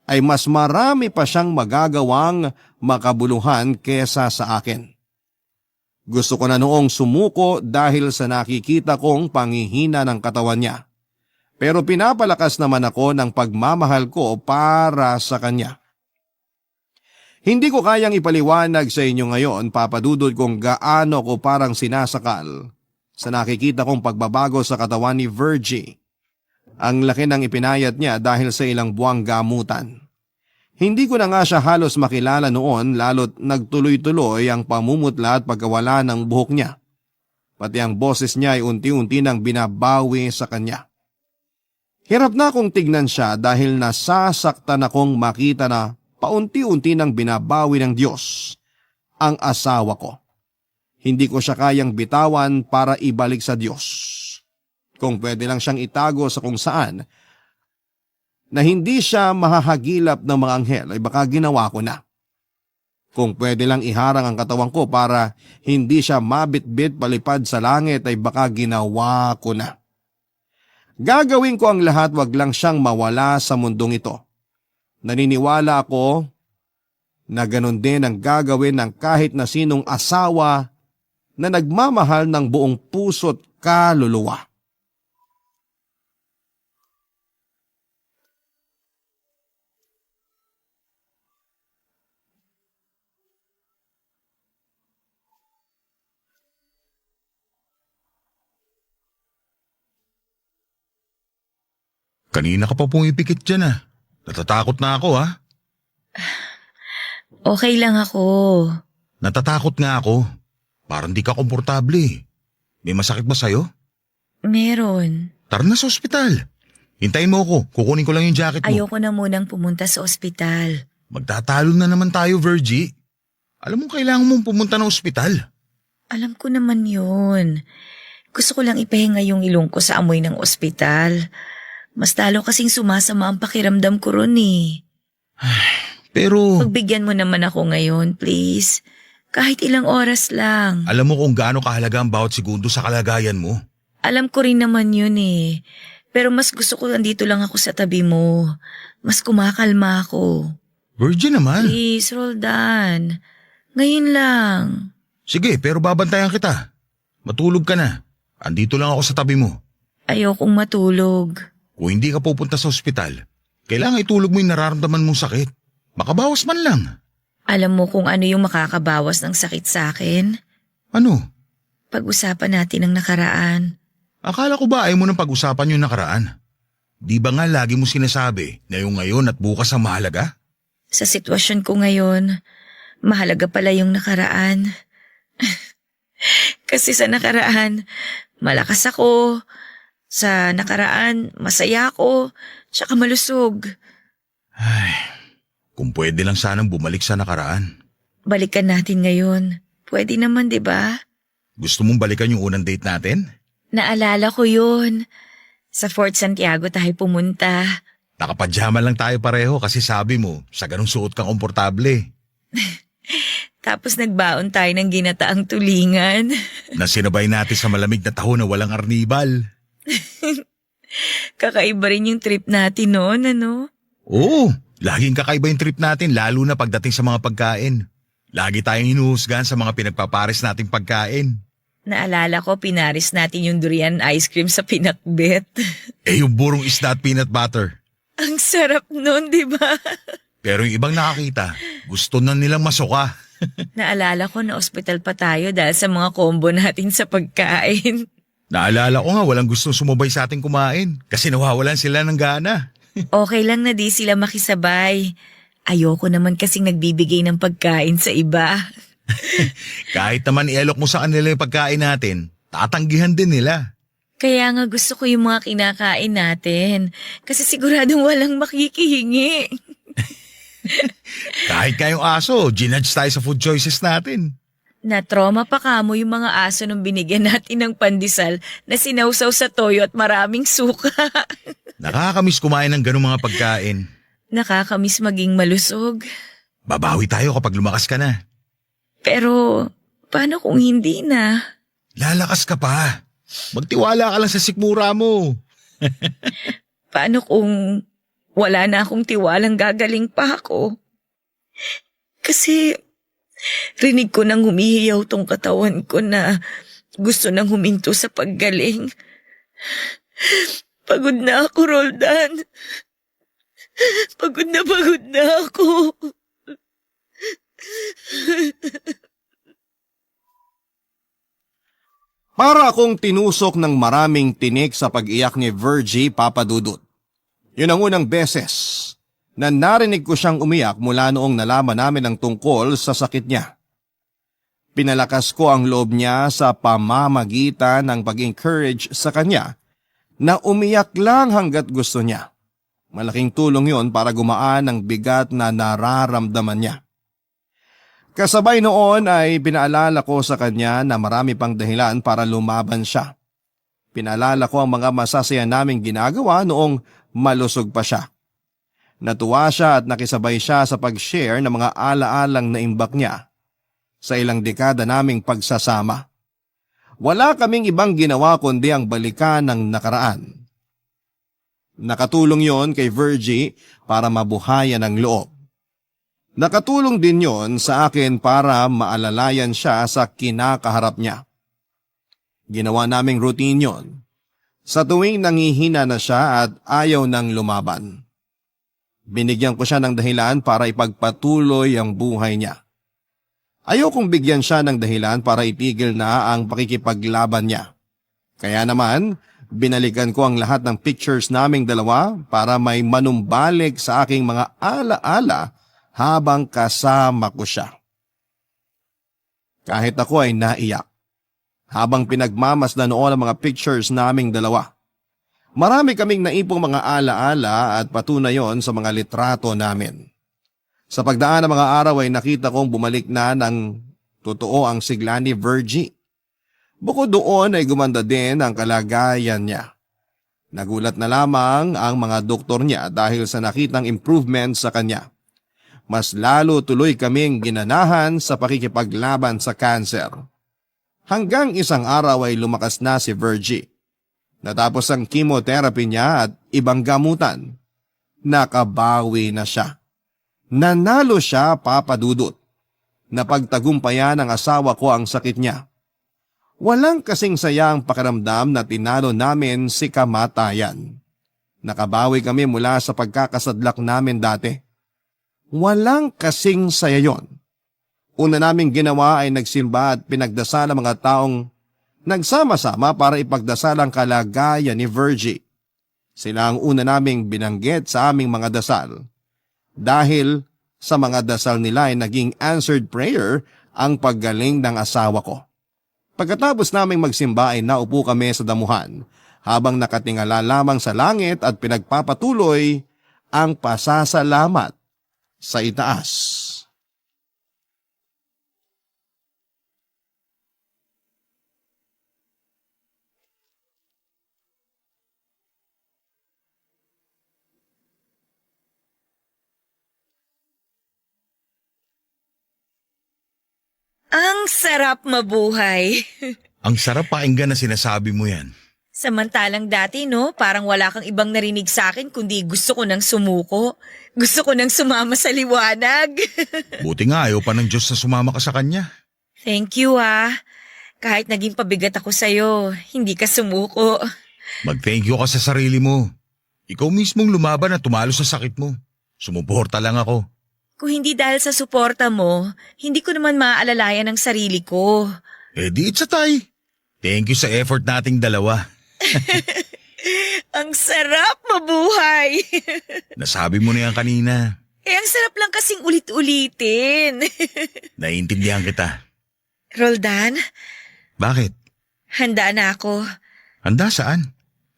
ay mas marami pa siyang magagawang makabuluhan kesa sa akin. Gusto ko na noong sumuko dahil sa nakikita kong panghihina ng katawan niya. Pero pinapalakas naman ako ng pagmamahal ko para sa kanya. Hindi ko kayang ipaliwanag sa inyo ngayon, Papa Dudut, kung gaano ko parang sinasakal sa nakikita kong pagbabago sa katawan ni Virgie. Ang laki ng ipinayat niya dahil sa ilang buwang gamutan. Hindi ko na nga siya halos makilala noon lalo't nagtuloy-tuloy ang pamumutla at pagkawala ng buhok niya. Pati ang boses niya ay unti-unti nang binabawi sa kanya. Hirap na akong tignan siya dahil nasasaktan akong makita na paunti-unti nang binabawi ng Diyos ang asawa ko. Hindi ko siya kayang bitawan para ibalik sa Diyos. Kung pwede lang siyang itago sa kung saan na hindi siya mahahagilap ng mga anghel ay baka ginawa ko na. Kung pwede lang iharang ang katawan ko para hindi siya mabitbit palipad sa langit ay baka ginawa ko na. Gagawin ko ang lahat, wag lang siyang mawala sa mundong ito. Naniniwala ako na ganun din ang gagawin ng kahit na sinong asawa na nagmamahal ng buong puso't kaluluwa. Kanina ka pa pumipikit dyan Natatakot na ako Okay lang ako. Natatakot nga ako. Parang di ka komportable. May masakit ba sa'yo? Meron. Tara na sa ospital. Hintayin mo ako. Kukunin ko lang yung jacket mo. Ayoko na munang pumunta sa ospital. Magtatalo na naman tayo, Virgie. Alam mo kailangan mong pumunta ng ospital. Alam ko naman yun. Gusto ko lang ipahinga yung ilong ko sa amoy ng ospital. Mas lalo kasing sumasama ang pakiramdam ko ron Pero Pagbigyan mo naman ako ngayon, please. Kahit ilang oras lang. alam mo kung gaano kahalaga ang bawat segundo sa kalagayan mo. Alam ko rin naman yun Pero mas gusto ko nandito lang ako sa tabi mo. Mas kumakalma ako. Virgie naman. Please, Roldan. Ngayon lang. Sige, pero babantayan kita. Matulog ka na. Andito lang ako sa tabi mo. Ayokong matulog. Kung hindi ka pupunta sa ospital, kailangan itulog mo yung nararamdaman mong sakit. Makabawas man lang. Alam mo kung ano yung makakabawas ng sakit sa akin? Ano? Pag-usapan natin ang nakaraan. Akala ko ba ayaw mo nang pag-usapan yung nakaraan? Di ba nga lagi mo sinasabi na yung ngayon at bukas ang mahalaga? Sa sitwasyon ko ngayon, mahalaga pala yung nakaraan. Kasi sa nakaraan, malakas ako. Sa nakaraan, masaya ako, tsaka malusog. Kung pwede lang sanang bumalik sa nakaraan. Balikan natin ngayon. Pwede naman, di ba? Gusto mong balikan yung unang date natin? Naalala ko yun. Sa Fort Santiago tayo pumunta. Nakapajama lang tayo pareho kasi sabi mo, sa ganung suot kang komportable. Tapos nagbaon tayo ng ginataang tulingan. Na sinabay natin sa malamig na taho na walang arnibal. Kakaiba rin yung trip natin noon, ano? Oo, laging kakaiba yung trip natin lalo na pagdating sa mga pagkain. Lagi tayong hinuhusgahan sa mga pinagpapares nating pagkain. Naalala ko, pinaris natin yung durian ice cream sa pinakbet. Yung burong isda at peanut butter. Ang sarap nun, di ba? Pero yung ibang nakakita, gusto na nilang masuka. Naalala ko na ospital pa tayo dahil sa mga combo natin sa pagkain. Naalala ko nga walang gustong sumabay sa ating kumain kasi nawawalan sila ng gana. Okay lang na di sila makisabay. Ayoko naman kasing nagbibigay ng pagkain sa iba. Kahit naman ialok mo sa kanila yung pagkain natin, tatanggihan din nila. Kaya nga gusto ko yung mga kinakain natin. Kasi siguradong walang makikihingi. Kahit kayong aso, ginudge tayo sa food choices natin. Na-trauma pa kamo yung mga aso nung binigyan natin ng pandesal na sinausaw sa toyo at maraming suka. Nakakamiss kumain ng ganung mga pagkain. Nakakamiss maging malusog. Babawi tayo kapag lumakas ka na. Pero paano kung hindi na? Lalakas ka pa. Magtiwala ka lang sa sikmura mo. Paano kung wala na akong tiwalang gagaling pa ako? Kasi rinig ko nang humihiyaw tong katawan ko na gusto nang huminto sa paggaling. Pagod na ako, Roldan. Pagod na ako. Para akong tinusok ng maraming tinik sa pag-iyak ni Virgie Papadudut. Yun ang unang beses na narinig ko siyang umiyak mula noong nalaman namin ang tungkol sa sakit niya. Pinalakas ko ang loob niya sa pamamagitan ng pag-encourage sa kanya na umiyak lang hanggat gusto niya. Malaking tulong yon para gumaan ang bigat na nararamdaman niya. Kasabay noon ay pinaalala ko sa kanya na marami pang dahilan para lumaban siya. Pinaalala ko ang mga masasaya naming ginagawa noong malusog pa siya. Natuwa siya at nakisabay siya sa pag-share ng mga alaalang naimbak niya sa ilang dekada naming pagsasama. Wala kaming ibang ginawa kundi ang balikan ng nakaraan. Nakatulong yon kay Virgie para mabuhayan ang loob. Nakatulong din yon sa akin para maalalayan siya sa kinakaharap niya. Ginawa naming routine yon sa tuwing nangihina na siya at ayaw nang lumaban. Binigyan ko siya ng dahilan para ipagpatuloy ang buhay niya. Ayaw kong bigyan siya ng dahilan para itigil na ang pakikipaglaban niya. Kaya naman, binalikan ko ang lahat ng pictures naming dalawa para may manumbalik sa aking mga alaala habang kasama ko siya. Kahit ako ay naiyak habang pinagmamasdan noon ang mga pictures naming dalawa. Marami kaming naipong mga alaala at patunay yon sa mga litrato namin. Sa pagdaan ng mga araw ay nakita kong bumalik na ng totoo ang sigla ni Virgie. Bukod doon ay gumanda din ang kalagayan niya. Nagulat na lamang ang mga doktor niya dahil sa nakitang improvement sa kanya. Mas lalo tuloy kaming ginanahan sa pakikipaglaban sa cancer. Hanggang isang araw ay lumakas na si Virgie. Natapos ang chemotherapy niya at ibang gamutan. Nakabawi na siya. Nanalo siya, Papa Dudut. Napagtagumpayan ng asawa ko ang sakit niya. Walang kasing saya ang pakiramdam na tinalo namin si kamatayan. Nakabawi kami mula sa pagkakasadlak namin dati. Walang kasing saya yon. Una naming ginawa ay nagsimba at pinagdasal ang mga taong nagsama-sama para ipagdasal ang kalagayan ni Virgie. Sila ang una naming binanggit sa aming mga dasal. Dahil sa mga dasal nila ay naging answered prayer ang paggaling ng asawa ko. Pagkatapos naming magsimba ay naupo kami sa damuhan habang nakatingala lamang sa langit at pinagpapatuloy ang pasasalamat sa itaas. Ang sarap mabuhay. Ang sarap pakinggan na sinasabi mo yan. Samantalang dati, no, parang wala kang ibang narinig sa akin kundi gusto ko nang sumuko. Gusto ko nang sumama sa liwanag. Buti nga ayaw pa ng Diyos na sumama ka sa Kanya. Thank you, ah. Kahit naging pabigat ako sa'yo, hindi ka sumuko. Mag-thank you ka sa sarili mo. Ikaw mismong lumaban at tumalo sa sakit mo. Sumuporta lang ako. Kung hindi dahil sa suporta mo, hindi ko naman maaalalayan ang sarili ko. Eh di it's a tie. Thank you sa effort nating dalawa. Ang sarap mabuhay. Nasabi mo na yan kanina. Ang sarap lang kasing ulit-ulitin. Naiintindihan kita. Roldan, Bakit? handa na ako. Handa saan?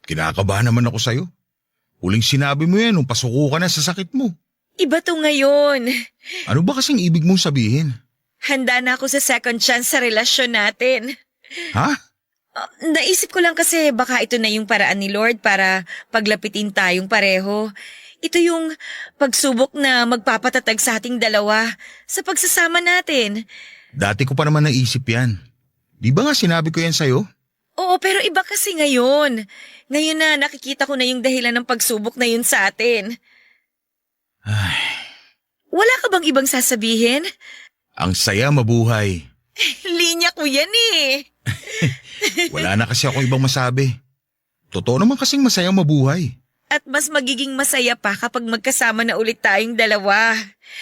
Kinakabahan naman ako sa'yo. Huling sinabi mo yan nung pasuko ka na sa sakit mo. Iba to ngayon. Ano ba kasing ibig mong sabihin? Handa na ako sa second chance sa relasyon natin. Ha? Naisip ko lang kasi baka ito na yung paraan ni Lord para paglapitin tayong pareho. Ito yung pagsubok na magpapatatag sa ating dalawa sa pagsasama natin. Dati ko pa naman naisip yan. Di ba nga sinabi ko yan sa'yo? Oo, pero iba kasi ngayon. Ngayon na nakikita ko na yung dahilan ng pagsubok na yun sa atin. Ay, Wala ka bang ibang sasabihin? ang saya mabuhay. Linya ko yan eh. Wala na kasi akong ibang masabi. Totoo naman kasing masayang mabuhay. At mas magiging masaya pa kapag magkasama na ulit tayong dalawa.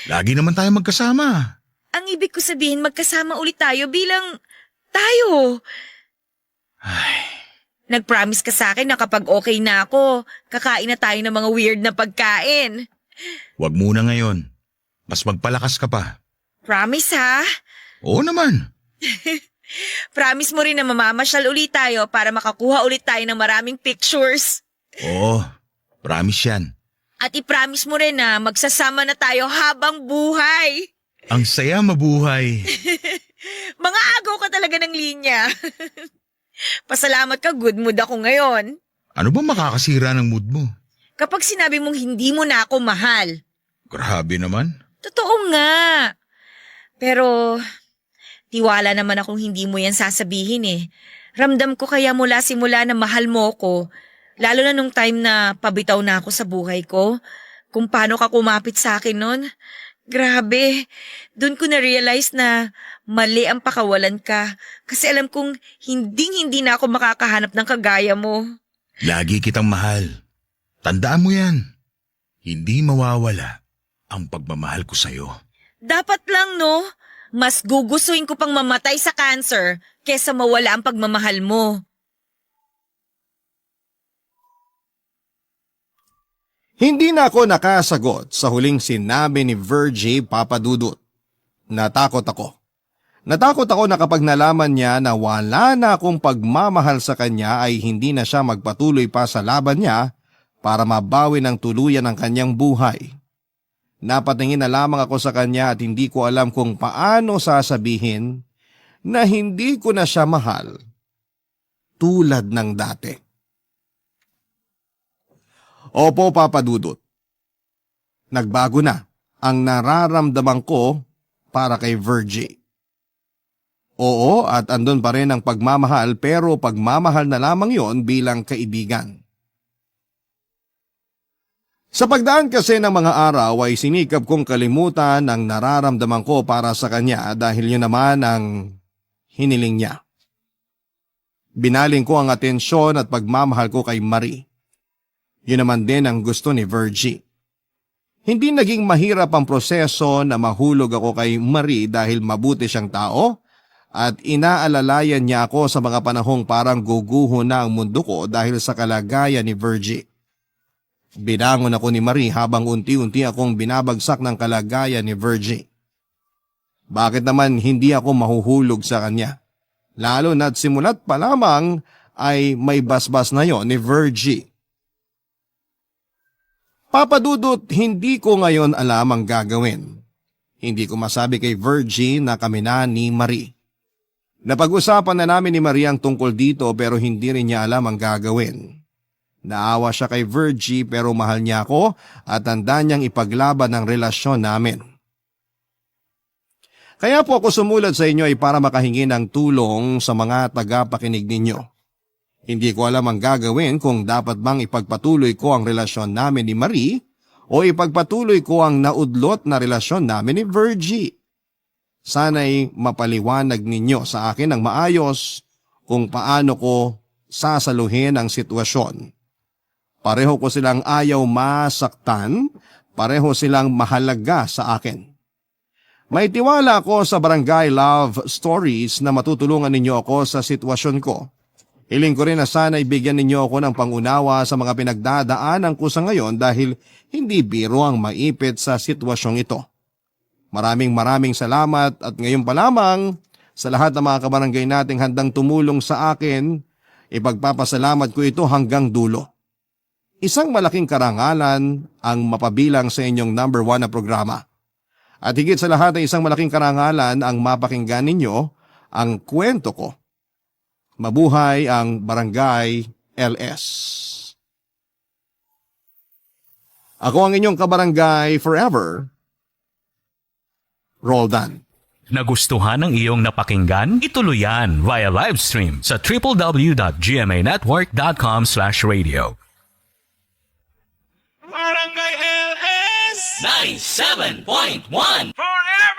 Lagi naman tayo magkasama. Ang ibig ko sabihin magkasama ulit tayo bilang tayo. Ay, Nag-promise ka sa akin na kapag okay na ako, kakain na tayo ng mga weird na pagkain. wag muna ngayon. Mas magpalakas ka pa. Promise ha? Oo naman. Promise mo rin na mamamasyal ulit tayo para makakuha ulit tayo ng maraming pictures. Oo, promise yan. At i-promise mo rin na magsasama na tayo habang buhay. Ang saya mabuhay. Mga agaw ka talaga ng linya. Pasalamat ka, good mood ako ngayon. Ano ba makakasira ng mood mo? Kapag sinabi mong hindi mo na ako mahal. Grabe naman. Totoo nga. Pero tiwala naman akong hindi mo yan sasabihin eh. Ramdam ko kaya mula simula na mahal mo ko. Lalo na nung time na pabitaw na ako sa buhay ko. Kung paano ka kumapit sa akin nun. Grabe, doon ko na-realize na mali ang pakawalan ka kasi alam kong hindi na ako makakahanap ng kagaya mo. Lagi kitang mahal. Tandaan mo yan. Hindi mawawala ang pagmamahal ko sa'yo. Dapat lang, no? Mas gugustuhin ko pang mamatay sa cancer kesa mawala ang pagmamahal mo. Hindi na ako nakasagot sa huling sinabi ni Virgie Papadudut. Natakot ako. Natakot ako na kapag nalaman niya na wala na akong pagmamahal sa kanya ay hindi na siya magpatuloy pa sa laban niya para mabawi ng tuluyan ang kanyang buhay. Napatingin na lamang ako sa kanya at hindi ko alam kung paano sasabihin na hindi ko na siya mahal tulad ng dati. Opo, Papa Dudut. Nagbago na ang nararamdaman ko para kay Virgie. Oo, at andun pa rin ang pagmamahal pero pagmamahal na lamang yon bilang kaibigan. Sa pagdaan kasi ng mga araw ay sinikap kong kalimutan ang nararamdaman ko para sa kanya dahil yun naman ang hiniling niya. Binaling ko ang atensyon at pagmamahal ko kay Marie. Yun naman din ang gusto ni Virgie. Hindi naging mahirap ang proseso na mahulog ako kay Marie dahil mabuti siyang tao at inaalalayan niya ako sa mga panahong parang guguho na ang mundo ko dahil sa kalagayan ni Virgie. Binangon ako ni Marie habang unti-unti akong binabagsak ng kalagayan ni Virgie. Bakit naman hindi ako mahuhulog sa kanya? Lalo na't simulat pa lamang ay may basbas na yon ni Virgie. Papadudot, hindi ko ngayon alam ang gagawin. Hindi ko masabi kay Virgie na kami na ni Marie. Napag-usapan na namin ni Marie ang tungkol dito pero hindi rin niya alam ang gagawin. Naawa siya kay Virgie pero mahal niya ako at handa niyang ipaglaban ang relasyon namin. Kaya po ako sumulat sa inyo ay para makahingi ng tulong sa mga tagapakinig ninyo. Hindi ko alam ang gagawin kung dapat bang ipagpatuloy ko ang relasyon namin ni Marie o ipagpatuloy ko ang naudlot na relasyon namin ni Virgie. Sana'y mapaliwanag ninyo sa akin ng maayos kung paano ko sasaluhin ang sitwasyon. Pareho ko silang ayaw masaktan, pareho silang mahalaga sa akin. May tiwala ako sa Barangay Love Stories na matutulungan ninyo ako sa sitwasyon ko. Hiling ko rin na sana ibigyan ninyo ako ng pangunawa sa mga pinagdadaanan ko sa ngayon dahil hindi biro ang maipit sa sitwasyong ito. Maraming salamat at ngayon pa lamang sa lahat ng mga kabarangay nating handang tumulong sa akin, ipagpapasalamat ko ito hanggang dulo. Isang malaking karangalan ang mapabilang sa inyong number 1 na programa. At higit sa lahat ay isang malaking karangalan ang mapakinggan ninyo ang kwento ko. Mabuhay ang Barangay LS. Ako ang inyong kabarangay forever, Roldan. Nagustuhan ng iyong napakinggan? Ituloy yan via live stream sa www.gmanetwork.com/radio. Barangay LS 97.1 Forever